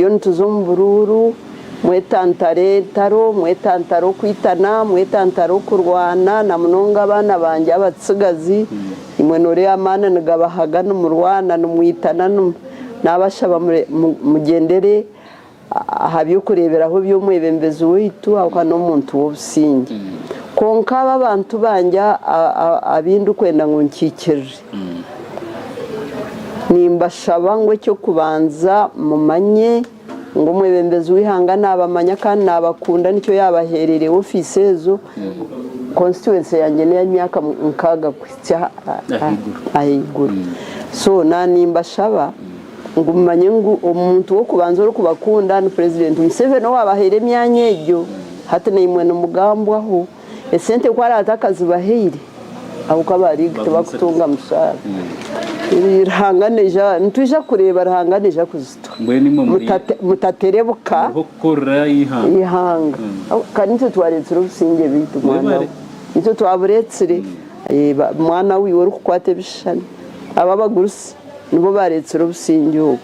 Turiyo nituza omu buruuru, mwetantare entaro, mwetantare okwitana, mwetantare okurwana na munonga abaana bangye abatsigazi, imwe nooreeba amaani nigabahaga nimurwana nimwitana, naabashaba mugyendere aha by'okureeberaho by'omwebembezi waitu ahabw'okuba n'omuntu w'obusingye. Kwonka abo abantu bangye abu ndikwenda ngu nkiikirire, Nimbashaba ngu eky'okubanza mumanye ngu omwebembezi w'eihanga naabamanya kandi naabakunda nikyo yaabaheereire ofiisi ezo. Constituency yangye n'ey'emyaka nkaaga kuhitsya ahaiguru. So naanimbashaba ngu mumanye ngu omuntu w'okubanza orikubakunda ni Purezidenti Museveni owaabahaire emyanya egyo. Hati naimwe nimugambwaho. Esente ku araabe atakazibahaire ahabw'okuba aba league tibakutunga mushaara. Ruhanga naija, nitwija kureeba Ruhanga naija kuzituha. Mbwenu imwe muri Mutaterebuka muriho kukorera eihanga. Eihanga. Kandi nitwe twareetsire obusingye beitu mwana we. Mwebare. Nitwe twabureetsire. Mwana we iwe orikukwata ebishushani. Aba abagurusi nibo baareetsire obusingye obu.